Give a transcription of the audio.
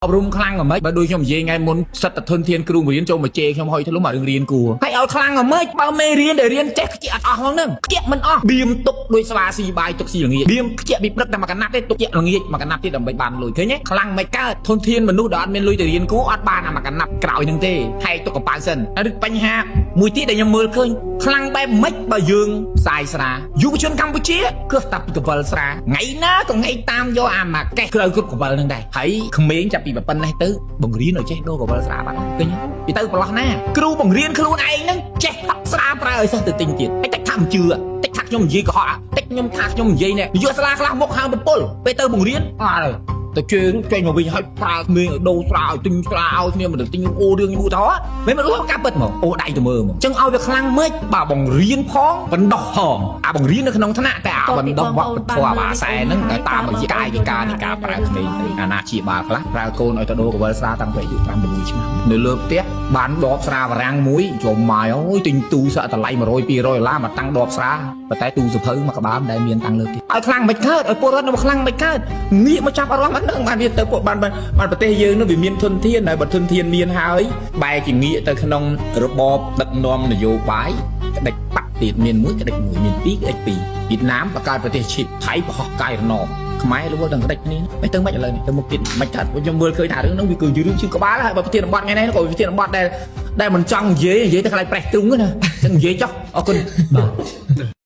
អប់រំខ្លាំងហ្មងបើដូចខ្ញុំនិយាយថ្ងៃមុនសិតតែធនធានគ្រូបង្រៀនចូលមកជេរខ្ញុំហុយធ្លុំអារឿងរៀនគួរហើយឲ្យខ្លាំងហ្មងបើមេរៀនដែលរៀនចេះខ្ជាក់អត់អស់ហ្មងហ្នឹងខ្ជាក់មិនអស់បៀមទុកដូចស្វាស៊ីបាយទុកស៊ីល្ងាចបៀមខ្ជាក់ពីព្រឹកតែមួយកណាត់ទេទុកជាក់ល្ងាចមួយកណាត់ទៀតដើម្បីបានលុយឃើញទេខ្លាំងមិនកើតធនធានមនុស្សដែលអត់មានលុយទៅរៀនគួរអត់បានអាមួយកណាត់ក្រោយហ្នឹងទេហែកទុកកប៉ៅសិនហើយបញ្ហាមួយទៀតដែលខ្ញុំមើលឃើញខ្លាំងបែបម៉េចបើយើងផ្សាយស្រាយុវជនកម្ពុជាគឺតាពីកវលស្រាថ្ងៃណាក៏ថ្ងៃតាមយកអាមកកេះក្រៅគ្រប់កវលហ្នឹងដែរហើយក្មេងចាប់ពីប៉ុណ្ណេះទៅបង្រៀនឲ្យចេះដូរកវលស្រាបាត់ឃើញទេពីទៅប្រឡោះណាគ្រូបង្រៀនខ្លួនឯងហ្នឹងចេះផឹកស្រាប្រើឲ្យសិស្សទៅទិញទៀតហើយតិចថាមិនជឿតិចថាខ្ញុំនិយាយកុហកតិចខ្ញុំថាខ្ញុំនិយាយនេះនាយកសាលាខ្លះមុខហាងប្រពន្ធពេលទៅបង្រៀនអត់ទេទៅជេរចេញមកវិញឲ្យប្រើក្មេងឲ្យដូរស្រាឲ្យទិញស្រាឲ្យគ្នាមិនទៅទិញអូរឿងយូរទៅមិនមិនรู้កាប់ពិតហ្មងអូដៃទៅមើលហ្មងចឹងឲ្យវាខ្លាំងម៉េចបើបង្រៀនផងបណ្ដោះផងអាបង្រៀននៅក្នុងថ្នាក់តែអាបណ្ដោះវប្បធម៌អាសែហ្នឹងតែតាមរយៈកាយវិការនៃការប្រើក្មេងទៅអាណាជាបាលខ្លះប្រើកូនឲ្យទៅដូរកវលស្រាតាំងពីអាយុ5 6ឆ្នាំនៅលើផ្ទះបានដបស្រាបារាំងមួយចូលម៉ាយអូយទិញទូសក់តម្លៃ100 200ដុល្លារមកតាំងដបស្រាប៉ុន្តែទូសភៅមកក្បាលមិនដែលមានតាំងលើផ្ទះឲ្យខ្លាំងមិនកើតឲ្យពលរដ្ឋនៅខ្លាំងមិនកើតងាកមកចាប់អារម្មណ៍អាហ្នឹងបានវាទៅពួកបានបានប្រទេសយើងនោះវាមានធនធានហើយបើធនធានមានហើយបែរជាងាកទៅក្នុងរបបដឹកនាំនយោបាយក្តិចបាក់ទៀតមានមួយក្តិចមួយមានពីរក្តិចពីរវៀតណាមបង្កើតប្រទេសឈីបថៃប្រហោះកាយរណបខ្មែររវល់ទាំងក្តិចគ្នាមិនទៅមិនឥឡូវនេះទៅមុខទៀតមិនកើតខ្ញុំមើលឃើញថារឿងហ្នឹងវាគឺរឿងឈឺក្បាលហើយបើប្រធានបទថ្ងៃនេះក៏ប្រធានបទដែលដែលមិនចង់និយាយនិយាយទៅខ្លាចប្រេះទ្រុងណាអញ្ចឹងនិយាយចុះអរគុណបាទ។